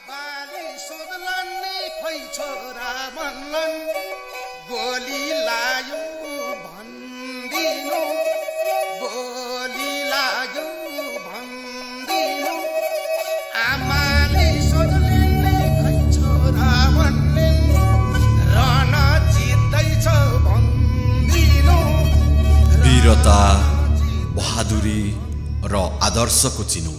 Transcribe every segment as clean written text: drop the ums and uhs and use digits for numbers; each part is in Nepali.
बाले सोधलन नि खोइ छोरा भन्लन गोली लाग्यो भन्दिनु गोली लाग्यो भन्दिनु आमाले सोधलिन् नि खोइ छोरा भन्लिन् रण जित्दैछ भन्दिनु वीरता बहादुरी र आदर्शको चिनो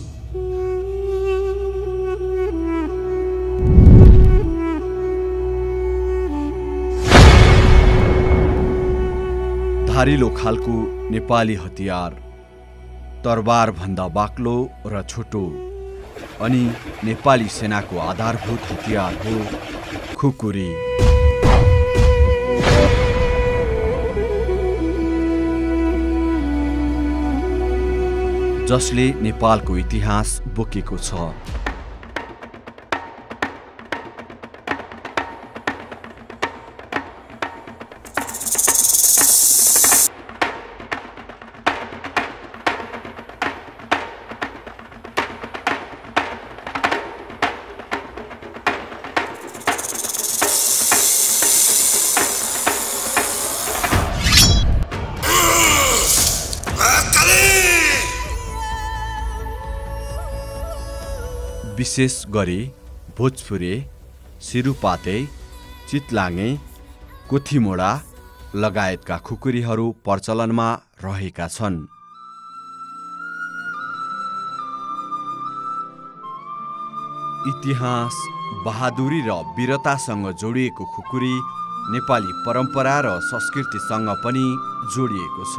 धारिलो खालको नेपाली हतियार तरबार भन्दा बाक्लो र छोटो अनि नेपाली सेनाको आधारभूत हतियार हो खुकुरी। जसले नेपालको इतिहास बोकेको छ। विशेष गरी भोजपुरे, सिरुपाते, चितलाङ्गे, कोठीमोडा लगायतका खुकुरीहरू प्रचलनमा रहेका छन्। इतिहास, बहादुरी र वीरतासँग जोडिएको खुकुरी नेपाली परम्परा र संस्कृतिसँग पनि जोडिएको छ।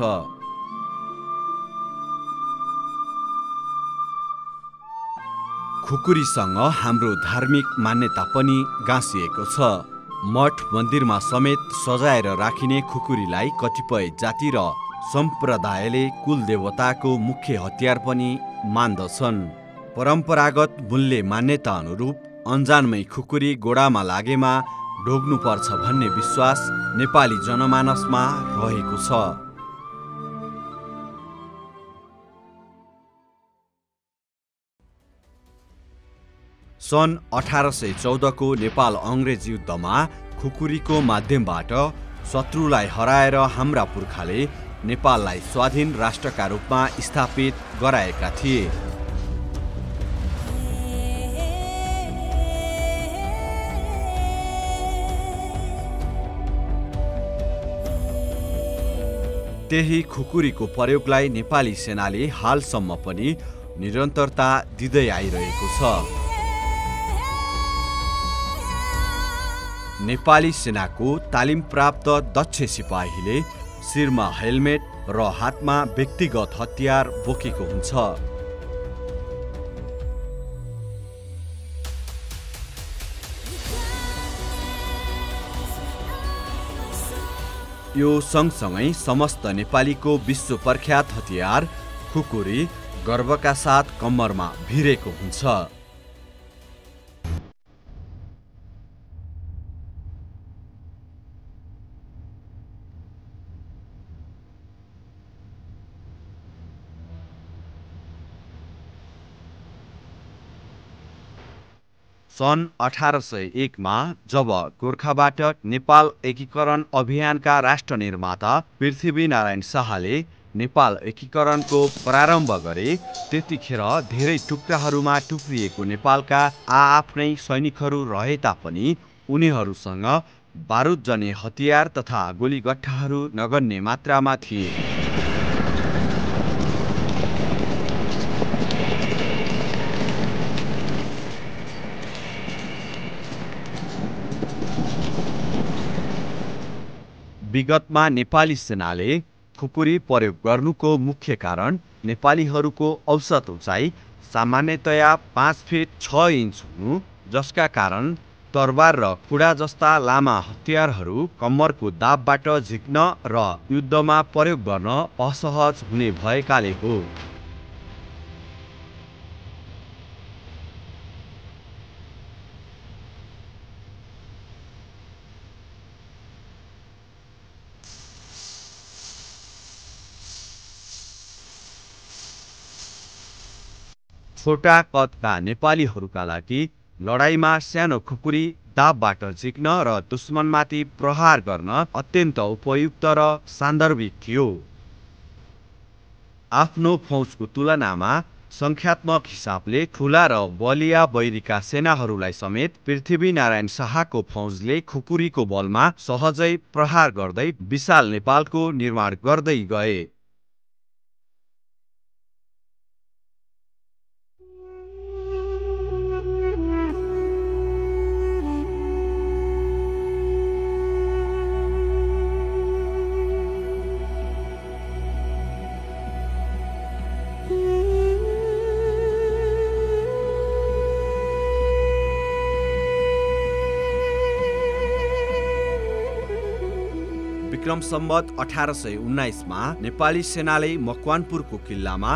खुकुरीसँग हाम्रो धार्मिक मान्यता पनि गाँसिएको छ। मठ मन्दिरमा समेत सजाएर राखिने खुकुरीलाई कतिपय जाति र सम्प्रदायले कुलदेवताको मुख्य हतियार पनि मान्दछन्। परम्परागत मूल्य मान्यता अनुरूप अन्जानमै खुकुरी गोडामा लागेमा ढोग्नुपर्छ भन्ने विश्वास नेपाली जनमानसमा रहेको छ। सन् 1814 को नेपाल अङ्ग्रेज युद्धमा खुकुरीको माध्यमबाट शत्रुलाई हराएर हाम्रा पुर्खाले नेपाललाई स्वाधीन राष्ट्रका रूपमा स्थापित गराएका थिए। त्यही खुकुरीको प्रयोगलाई नेपाली सेनाले हालसम्म पनि निरन्तरता दिँदै आइरहेको छ। नेपाली सेनाको तालिम प्राप्त दक्ष सिपाहीले शिरमा हेलमेट र हातमा व्यक्तिगत हतियार बोकेको हुन्छ। यो सँगसँगै समस्त नेपालीको विश्व प्रख्यात हतियार खुकुरी गर्वका साथ कम्मरमा भिरेको हुन्छ। सन् 1801 मा जब गोर्खाबाट नेपाल एकीकरण अभियानका राष्ट्र निर्माता पृथ्वीनारायण शाहले नेपाल एकीकरणको प्रारम्भ गरे, त्यतिखेर धेरै टुक्राहरूमा टुक्रिएको नेपालका आआफ्नै सैनिकहरू रहे तापनि उनीहरूसँग बारुद जन्य हतियार तथा गोलीगट्ठाहरू नगन्य मात्रामा थिए। विगतमा नेपाली सेनाले खुकुरी प्रयोग गर्नुको मुख्य कारण नेपालीहरूको औसत उचाइ सामान्यतया 5 फिट 6 इन्च हुनु, जसका कारण तरबार र कुडा जस्ता लामा हतियारहरू कम्मरको दाबबाट झिक्न र युद्धमा प्रयोग गर्न असहज हुने भएकाले हो। छोटा कदका नेपालीहरूका लागि लडाईँमा सानो खुकुरी दाबबाट झिक्न र दुश्मनमाथि प्रहार गर्न अत्यन्त उपयुक्त र सान्दर्भिक थियो। आफ्नो फौजको तुलनामा संख्यात्मक हिसाबले ठूला र बलिया वैरीका सेनाहरूलाई समेत पृथ्वीनारायण शाहको फौजले खुकुरीको बलमा सहजै प्रहार गर्दै विशाल नेपालको निर्माण गर्दै गए। विक्रम सम्वत 1819 मा नेपाली सेनाले मकवानपुरको किल्लामा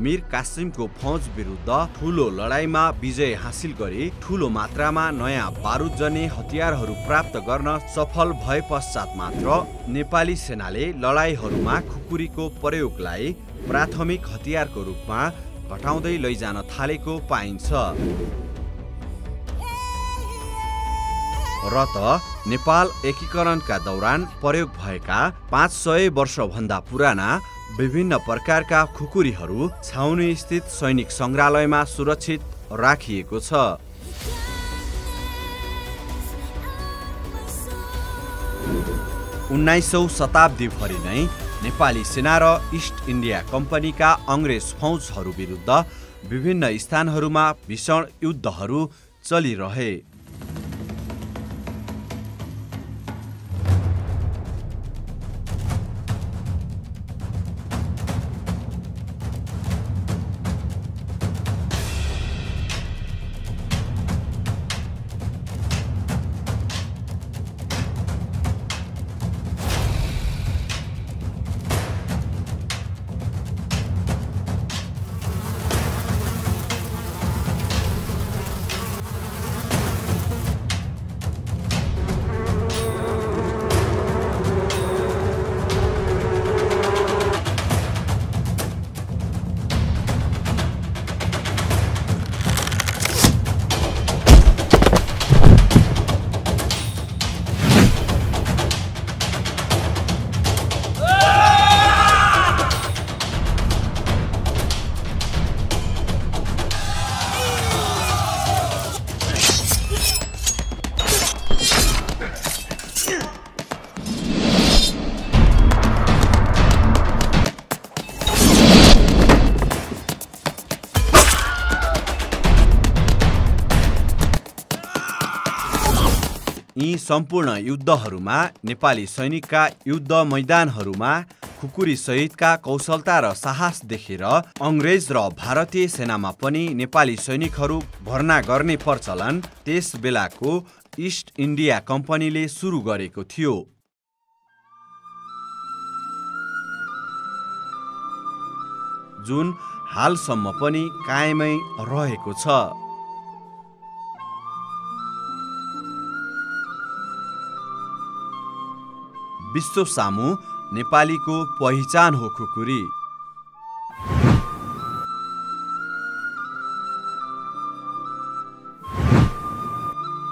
मीर कासिमको फौज विरुद्ध ठूलो लडाईँमा विजय हासिल गरी ठूलो मात्रामा नयाँ बारुदजन्य हतियारहरू प्राप्त गर्न सफल भए पश्चात मात्र नेपाली सेनाले लडाईँहरूमा खुकुरीको प्रयोगलाई प्राथमिक हतियारको रूपमा घटाउँदै लैजान थालेको पाइन्छ। र त नेपाल एकीकरणका दौरान प्रयोग भएका 500 वर्षभन्दा पुराना विभिन्न प्रकारका खुकुरीहरू छाउनी स्थित सैनिक संग्रहालयमा सुरक्षित राखिएको छ। 19औं शताब्दीभरि नै नेपाली सेना र इस्ट इन्डिया कम्पनीका अंग्रेज फौजहरू विरुद्ध विभिन्न स्थानहरूमा भीषण युद्धहरू चलिरहे। यी सम्पूर्ण युद्धहरूमा नेपाली सैनिकका युद्ध मैदानहरूमा खुकुरी सहितका कौशलता र साहस देखेर अंग्रेज र भारतीय सेनामा पनि नेपाली सैनिकहरू भर्ना गर्ने प्रचलन त्यस बेलाको इस्ट इन्डिया कम्पनीले सुरु गरेको थियो। जुन हालसम्म पनि कायमै रहेको छ। विश्व सामु नेपालीको पहिचान हो खुकुरी।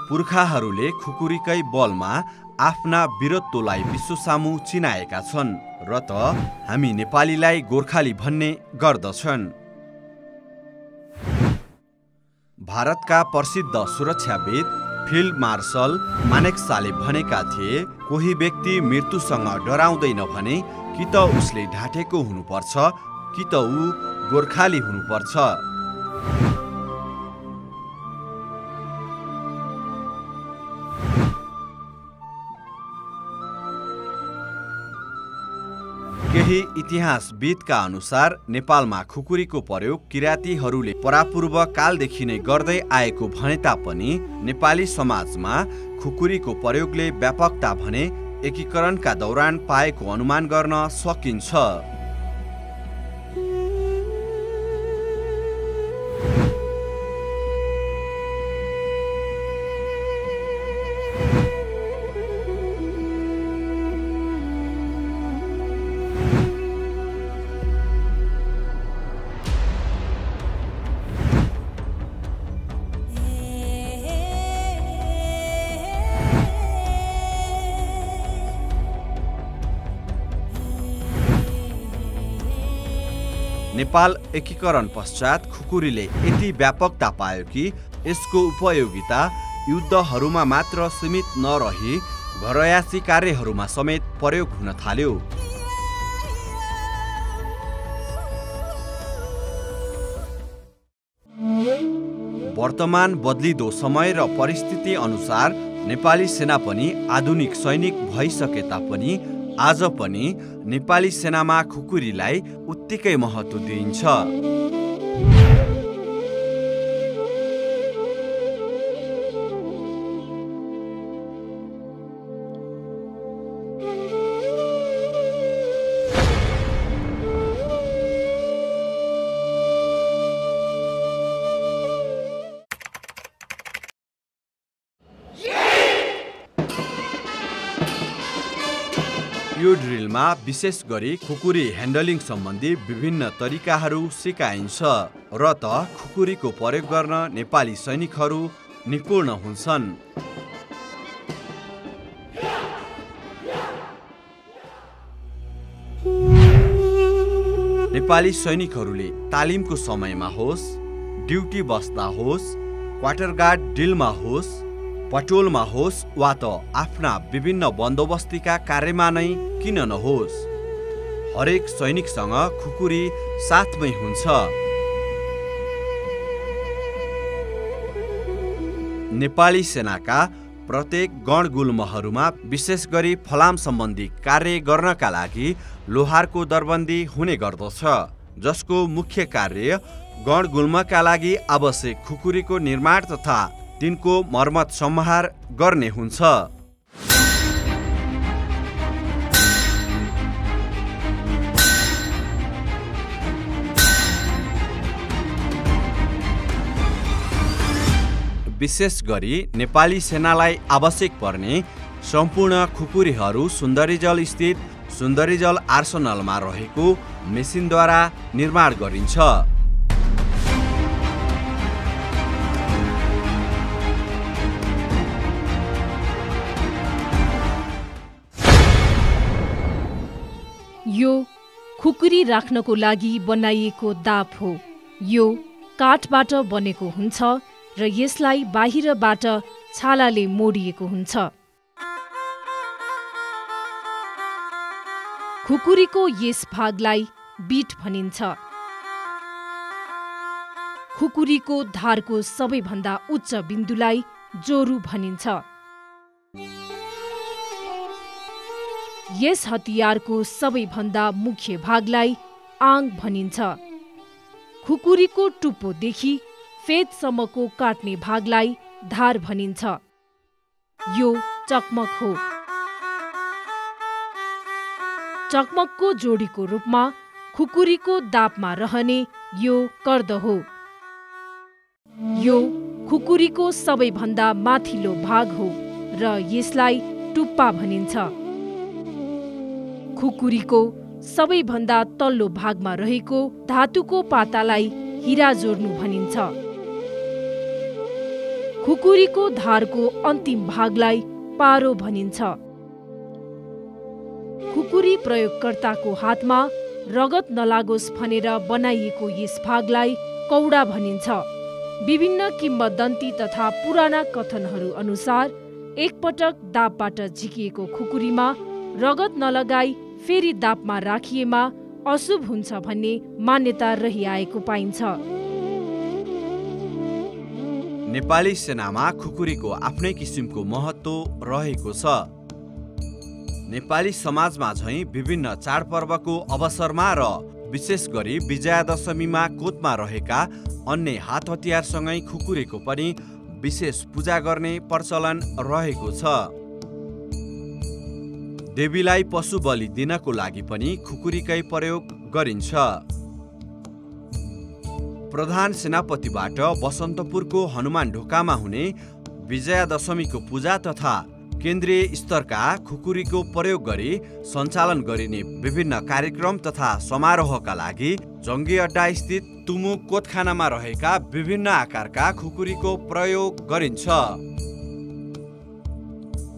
पुर्खाहरूले खुकुरीकै बलमा आफ्ना वीरत्वलाई विश्वसामु चिनाएका छन् र त हामी नेपालीलाई गोर्खाली भन्ने गर्दछन्। भारतका प्रसिद्ध सुरक्षाविद फिल्ड मार्शल मानेकशाले भनेका थिए, कोही व्यक्ति मृत्युसँग डराउँदैन भने कि त उसले ढाँटेको हुनुपर्छ कि त ऊ गोर्खाली हुनुपर्छ। केही इतिहासविदका अनुसार नेपालमा खुकुरीको प्रयोग किरातीहरूले परापूर्व कालदेखि नै गर्दै आएको भने तापनि नेपाली समाजमा खुकुरीको प्रयोगले व्यापकता भने एकीकरणका दौरान पाएको अनुमान गर्न सकिन्छ। नेपाल एकीकरण पश्चात खुकुरीले यति व्यापकता पायो कि यसको उपयोगिता युद्धहरूमा मात्र सीमित नरही घरयासी कार्यहरूमा समेत प्रयोग हुन थाल्यो। वर्तमान बदलिदो समय र परिस्थिति अनुसार नेपाली सेना पनि आधुनिक सैनिक भइसके तापनि आज पनि नेपाली सेनामा खुकुरीलाई उत्तिकै महत्त्व दिइन्छ। यो ड्रिलमा विशेष गरी खुकुरी ह्यान्डलिङ सम्बन्धी विभिन्न तरिकाहरू सिकाइन्छ र त खुकुरीको प्रयोग गर्न नेपाली सैनिकहरू निपुण हुन्छन्। नेपाली सैनिकहरूले तालिमको समयमा होस्, ड्युटी बस्दा होस्, क्वार्टर गार्ड ड्रिलमा होस्, पटोलमा होस् वा त आफ्ना विभिन्न बन्दोबस्तीका कार्यमा नै किन नहोस्, हरेक सैनिकसँग खुकुरी साथमै हुन्छ। नेपाली सेनाका प्रत्येक गणगुल्महरूमा विशेष गरी फलाम सम्बन्धी कार्य गर्नका लागि लोहारको दरबन्दी हुने गर्दछ, जसको मुख्य कार्य गणगुल्मका लागि आवश्यक खुकुरीको निर्माण तथा तिनको मर्मत सम्हार गर्ने हुन्छ। विशेष गरी नेपाली सेनालाई आवश्यक पर्ने सम्पूर्ण खुकुरीहरू सुन्दरीजल स्थित सुन्दरीजल आर्सनलमा रहेको मेसिनद्वारा निर्माण गरिन्छ। यो खुकुरी राख्नको लागि बनाइएको दाप हो। यो काठबाट बनेको हुन्छ र यसलाई बाहिरबाट छालाले मोडिएको हुन्छ। खुकुरीको यस भागलाई बीट भनिन्छ। खुकुरीको धारको सबैभन्दा उच्च बिन्दुलाई जोरु भनिन्छ। यस हतियारको सबैभन्दा मुख्य भागलाई आङ भनिन्छ। खुकुरीको टुप्पोदेखि फेदसम्मको काट्ने भागलाई धार भनिन्छ। यो चकमक हो। चकमकको जोडीको रूपमा खुकुरीको दापमा रहने यो कर्द हो। यो खुकुरीको सबैभन्दा माथिल्लो भाग हो र यसलाई टुप्पा भनिन्छ। खुकुरीको सबैभन्दा तल्लो भागमा रहेको धातुको पातालाई हिरा जोड्नु भनिन्छ। खुकुरीको धारको अन्तिम भागलाई पारो भनिन्छ। खुकुरी प्रयोगकर्ताको हातमा रगत नलागोस् भनेर बनाइएको यस भागलाई कौडा भनिन्छ। विभिन्न किम्वदन्ती तथा पुराना कथनहरू अनुसार एकपटक दापबाट झिकिएको खुकुरीमा रगत नलगाई फेरि दापमा राखिएमा अशुभ हुन्छ भन्ने मान्यता रहिआएको पाइन्छ। नेपाली सेनामा खुकुरीको आफ्नै किसिमको महत्त्व रहेको छ। नेपाली समाजमा झैं विभिन्न चाडपर्वको अवसरमा र विशेष गरी विजयादशमीमा कोतमा रहेका अन्य हात हतियारसँगै खुकुरीको पनि विशेष पूजा गर्ने प्रचलन रहेको छ। देवीलाई पशु बलि दिनको लागि पनि खुकुरीकै प्रयोग गरिन्छ। प्रधान सेनापतिबाट बसन्तपुरको हनुमान ढोकामा हुने विजयादशमीको पूजा तथा केन्द्रीय स्तरका खुकुरीको प्रयोग गरी सञ्चालन गरिने विभिन्न कार्यक्रम तथा समारोहका लागि जङ्गी अड्डा स्थित तुमु कोतखानामा रहेका विभिन्न आकारका खुकुरीको प्रयोग गरिन्छ।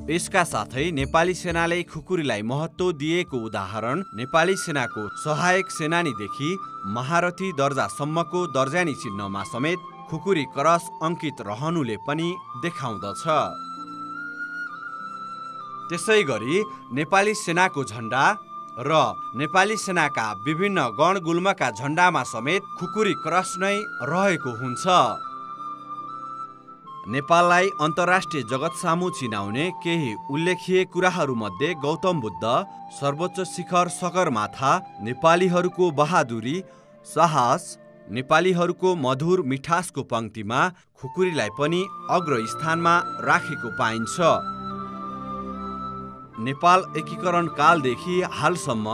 यसका साथै नेपाली सेनाले खुकुरीलाई महत्त्व दिएको उदाहरण नेपाली सेनाको सहायक सेनानीदेखि महारथी दर्जासम्मको दर्जानी चिन्हमा समेत खुकुरी क्रस अङ्कित रहनुले पनि देखाउँदछ। त्यसै गरी नेपाली सेनाको झण्डा र नेपाली सेनाका विभिन्न गणगुल्मका झण्डामा समेत खुकुरी क्रस नै रहेको हुन्छ। नेपाललाई अन्तर्राष्ट्रिय जगत सामु चिनाउने केही उल्लेखीय कुराहरूमध्ये गौतम बुद्ध, सर्वोच्च शिखर सगरमाथा, नेपालीहरूको बहादुरी, साहस, नेपालीहरूको मधुर मिठासको पङ्क्तिमा खुकुरीलाई पनि अग्रस्थानमा राखेको पाइन्छ। नेपाल एकीकरण कालदेखि हालसम्म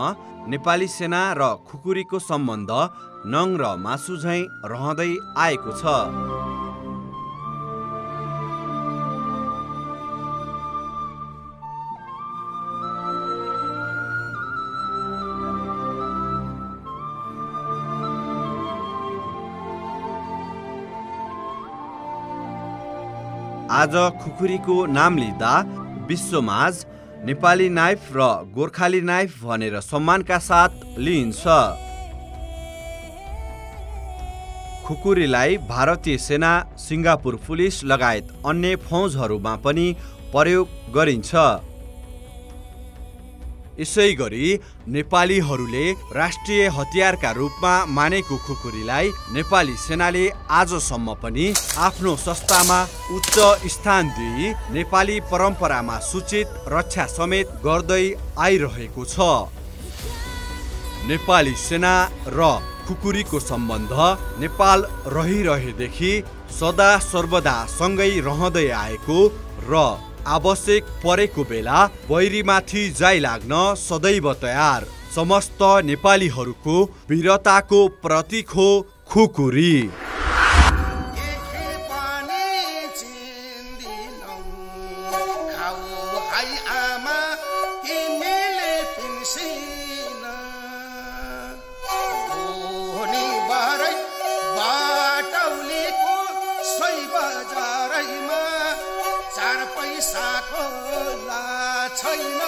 नेपाली सेना र खुकुरीको सम्बन्ध नङ र मासु झैँ रहँदै आएको छ। आज खुकुरीको नाम लिँदा विश्वमाझ नेपाली नाइफ र गोर्खाली नाइफ भनेर सम्मानका साथ लिइन्छ। खुकुरीलाई भारतीय सेना, सिङ्गापुर पुलिस लगायत अन्य फौजहरूमा पनि प्रयोग गरिन्छ। यसै गरी नेपालीहरूले राष्ट्रिय हतियारका रूपमा मानेको खुकुरीलाई नेपाली सेनाले आजसम्म पनि आफ्नो संस्थामा उच्च स्थान दिई नेपाली परम्परामा सूचित रक्षा समेत गर्दै आइरहेको छ। नेपाली सेना र खुकुरीको सम्बन्ध नेपाल रहिरहेदेखि सदा सर्वदा सँगै रहँदै आएको र आवश्यक परेको बेला बैरीमाथि जाइ लाग्न सदैव तयार समस्त नेपालीहरूको वीरताको प्रतीक हो खुकुरी। पैसाको ला छैन